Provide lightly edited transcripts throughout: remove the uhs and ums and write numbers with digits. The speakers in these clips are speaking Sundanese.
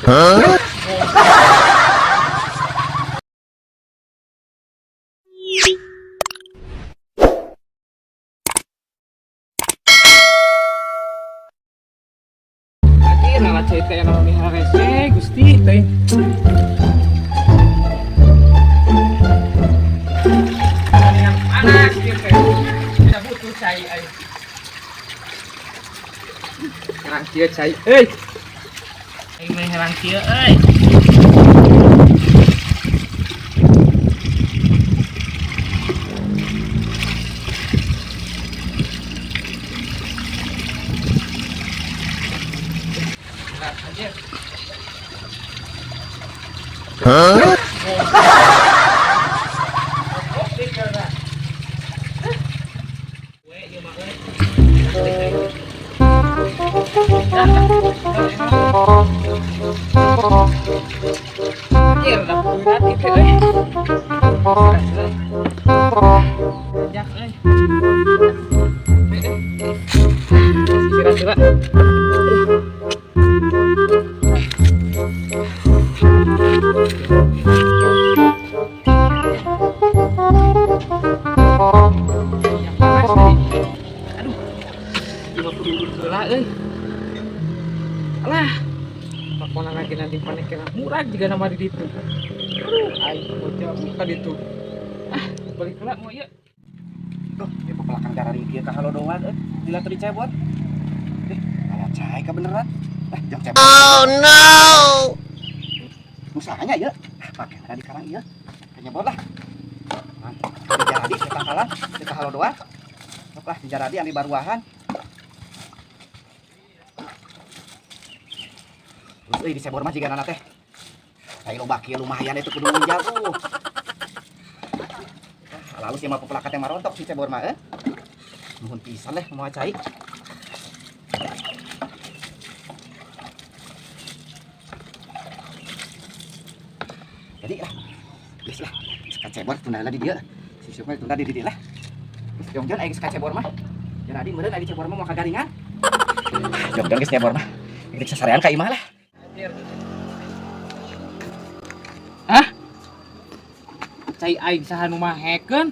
Huh? Anjir, ngalah cai teh anu miharese Gusti teh. Yang panas ieu teh. Tidak butuh cai aing. Herang kieu cai euy. Aing mah herang kieu euy. Berat, anjir. Huh? Oh, dikira. We, ieu mah euy. Anjir, dah berat itu euy. Banyak euy. Istirahat heula. Yang panas tadi. Aduh. 50 heula euy. Alah. Pokona lagi nanti panik kena murah juga nama di ditu. Aduh, aing bocah buka ditu. Ah, balik heula mau ieu. Duh, di pepelakan gararing kieu ka halodoan euy. Lila teu dicebot. Eh, aya cai ka beneran. Eh, jang cebot. Oh no! Usahanya ieu. Ah, pake ada di karang ieu. Nyebot lah. Mantap. Di jaradi di tangkalan, di halodoan. Sok lah di jaradi anu baruahan. Terus euy disebor mah jigana teh. Cai loba kieu lumayan itu kudu ngunjal tuh. Ah, lalu sih mah pepelakan teh marontok si cebor mah euy. Nuhun pisan leh moal cai. Jadi lah, geus lah, geus kacebor tunda lah di dieu. Si Sukma tunda di dieu lah. Geus jongjon aya geus kacebor mah. Jadi meureun aya dicebor mah moal kagaringan. Jongjon geus nyebor mah. Geus sasarean ka imah lah. Anjir. Hah? Cai aing saha nu mahekeun?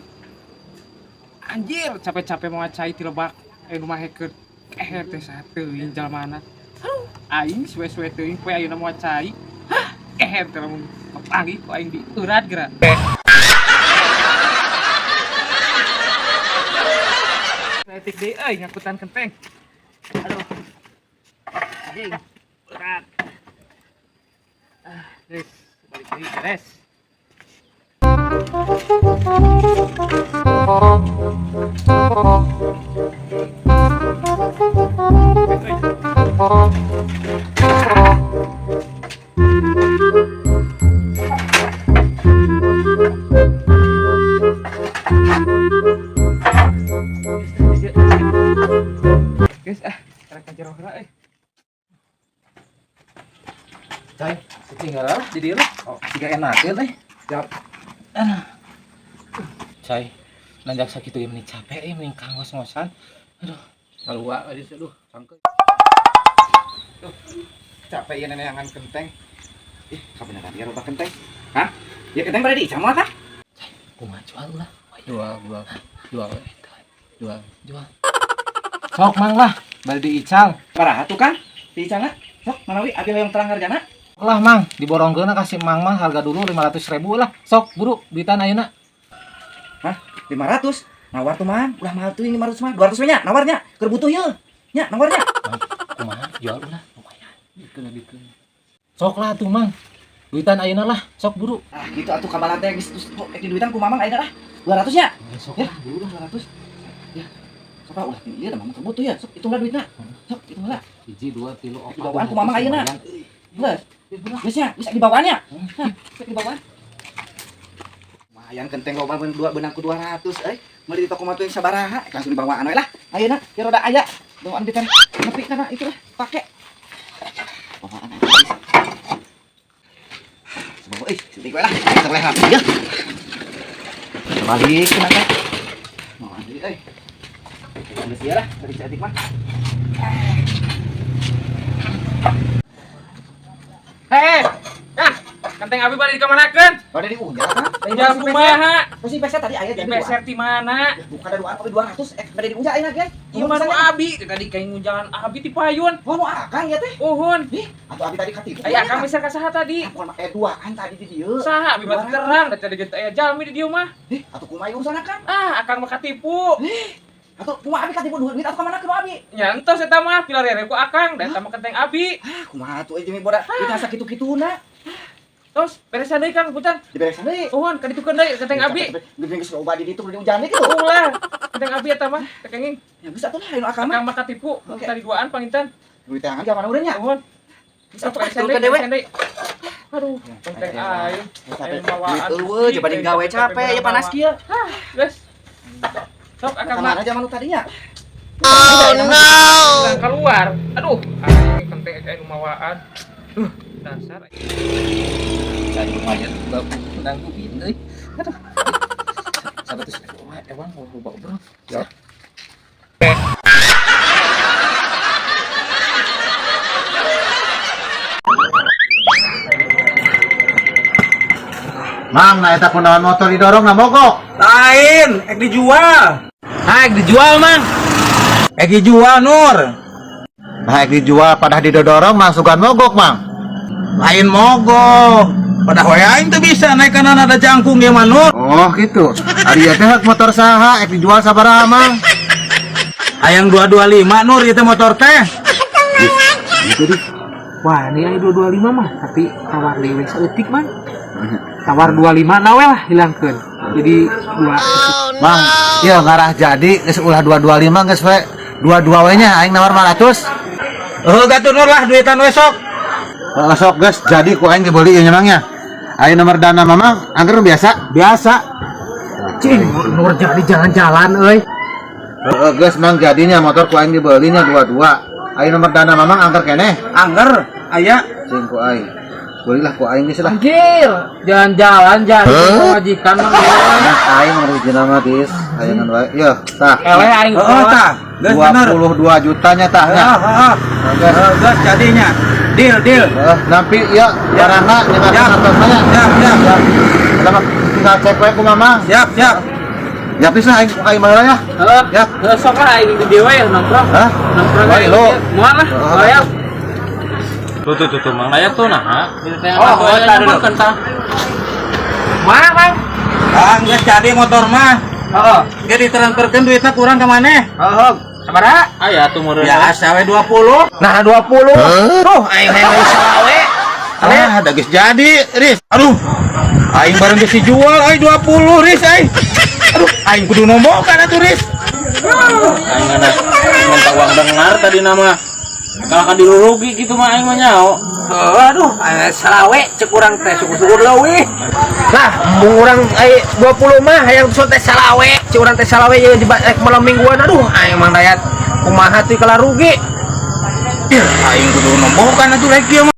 Anjir, capek-capek mau cai ti lebak aya nu mahekeun. Eh teh saha teuing jalmana. Aduh, aing suwe-suwe teuing poe ayeuna moal cai. Hah? Eh teh lamun kapanggih ku aing dieurat geura. Letik deui euy ngakutan kenteng. Aduh. Anjing, berat. Ah, geus balik deui beres. Guys, ah, karek ka jero heula euy. Cai, Ketinggalan lah di dieu lah. oh, siga enakeun euy. Siap. Cai, nanjak sakitu ieu meni capek euy mending kangos-ngosan. Aduh, Sarua aja sih aduh, sangkeut. Duh, capek ieu neneangan kenteng. Ih, kabeneran ieu loba kenteng. Hah? Ya kenteng bade diicam mah tah? Kumaha jual ulah? Jual, jual, jual, jual. Jual. Sok mang lah, bari diical. Baraha tuh Kang? Diicalna? Sok, manawi abi hoyong terang hargana. Lah mang, diborongkeun kasih mang mah harga dulu 500.000 lah. Sok buru duitan ayeuna. Hah? 500? Nawar tuh mang, ulah mahal tuh ini 500 mah. 200 we nya, nawarnya. Keur butuh ieu. Nya, nawarnya. Kumaha jual ulah lumayan. Dikeun, dikeun. Sok lah tuh mang. Duitan ayeuna lah, sok buru. Ah, gitu atuh kabalan teh geus terus kok di duitan ku mamang ayeuna lah. 200 nya. Sok Ya, lah. buru lah 200. Ya. Sok lah ulah ieu da mamang keur butuh ya. Sok hitunglah duitna. Sok hitunglah. Hiji, dua, tilu, opat. Dibawaan ku mamang ayeuna. Geus. Geus nya, geus dibawaannya. Hah, geus dibawaan. Lumayan kenteng loba beun dua beunang ku 200 euy. Meuli di toko mah teuing sabaraha, langsung dibawaan we lah. Ayeuna ya roda aya. Bawaan di teh. Nepi kana itu lah, pake. Bawaan aja. Sebawa euy, sedih we lah. Terleh lah. Ya. Balik kana teh. Bawaan deui euy. Geus ieu lah, bari cetik mah. Hei, ah, kenteng abi bade dikamanakeun? Bade diunjal kan? Unjal kumaha? Terus peser tadi aya Di jadi peser ti mana? Bukan ada dua, tapi 200 eh bade diunjal ayeuna ge. Ieu mah nu abi, tadi kayak ngunjangan abi ti payun. Oh, nu akang ya teh. Uhun. Ih, atuh abi tadi katipu. Aya akang meser ka saha tadi? Bukan duaan tadi di dieu. Saha abi mah terang, da tadi ge aya jalmi di dieu mah. Ih, atuh kumaha urusan akang? Ah, akang mah katipu. Atuh kumaha abi katipu duit atuh ka mana kumaha abi? Nya entos eta mah pilarere ku akang, da eta mah kenteng abi. Ah, kumaha atuh euy boda duit asa kitu-kituna. Tos, beresan deui Kang, punten. Diberesan deui. Uhun, kaditukeun deui kenteng abi. Gede geus loba di ditu diunjal deui kitu. Ulah, kenteng abi eta mah, teu kenging. Ya geus atuh lah anu akang mah. Akang mah katipu, Oke. tadi duaan panginten. Duit tangan zaman urang nya. Uhun. Geus atuh Beresan turunkeun deui, deui we. beresan deui. Aduh, kenteng aing. Capek. Aing mawaan. Duit eueuh coba gawe capek ya panas kieu. Geus. Sok akang mah Kamana zaman nu tadinya? Oh no! keluar. Aduh, aing kenteng aing nu mawaan. Dasar. Cari lumayan babu menang ubin euy. Aduh. 100 emang mau loba bro. Ya. Mang, nah eta kunaon motor didorong na mogok. Lain, ek dijual. Ah, ek dijual, Mang. Ek dijual, Nur. Nah, ek dijual pada didorong masukan mogok, Mang. Lain mogok. Pada hoy aing teu bisa naik kanan ada jangkung ge mah, Nur. Oh, gitu. Ari ieu teh hak motor saha ek dijual sabaraha, Mang? Hayang 225 Nur ieu teh motor teh. Gitu dih. Wah, ini aya 225 mah, tapi tawar deui we saeutik, Mang. Tawar 25 na we lah hilangkeun. Jadi 2 Mang, ieu ngarah jadi geus ulah 225 geus we 22 we nya aing nawar 500. Heuh gatuh Nur lah duitan we sok. Heeh, sok geus jadi ku aing dibeli ieu nya Mang nya. Aing nomor dana Mamang angger biasa. Biasa. Cing, Nur jadi jalan-jalan euy. Heeh, geus Mang jadinya motor ku aing dibelinya 22. Aing nomor dana Mamang angger keneh. Angger aya Cing ku aing. Belilah ku aing geus lah. Anjir, jalan-jalan jadi majikan mah. Nah, aing mah rezeki nama dis. Ayangan wae. Yo, tah. Eleh aing Heeh tah. Geus bener. 22 jutanya tah nya. Heeh, heeh. Geus. Heeh, geus jadinya. Deal, deal. Heeh, nampi ieu barangna nyebar Siap. atasna nya. Siap, siap. Eta mah tinggal cek we ku Mamang. Siap, siap. Ya bisa aing aing mah ya. Heeh. Ya. Heeh, sok lah aing di dewe ya nongkrong. Hah? Nongkrong Wah, aing lo. Moal lah. Heeh. Hoyong. Tuh tuh tuh, tuh Mang Layat tuh nah. Oh, oh, tar dulu. Mana, Bang? Ah, geus jadi motor mah. Heeh. Geus ditransferkeun duitna kurang ka maneh? Heeh. Sabaraha? Aya tuh meureun. Biasa we 20. Nah, 20. Tuh aing hayang salawe. Ah, da geus jadi, Riz. Aduh. Aing bareng geus dijual aing 20, Riz aing. Aduh, aing kudu nombokan atuh, Riz. Aing anak minta uang dengar tadi nama. Kalau kan dirugi gitu mah aing mah nyao. Aduh, aing salawe cek urang teh syukur-syukur leuwih. Lah, embung urang ai 20 mah hayang teh salawe, cek urang teh salawe ye di malam mingguan. Aduh, aing Mang Dayat kumaha teh kalah rugi. Aing kudu nombokan atuh rek ieu mah.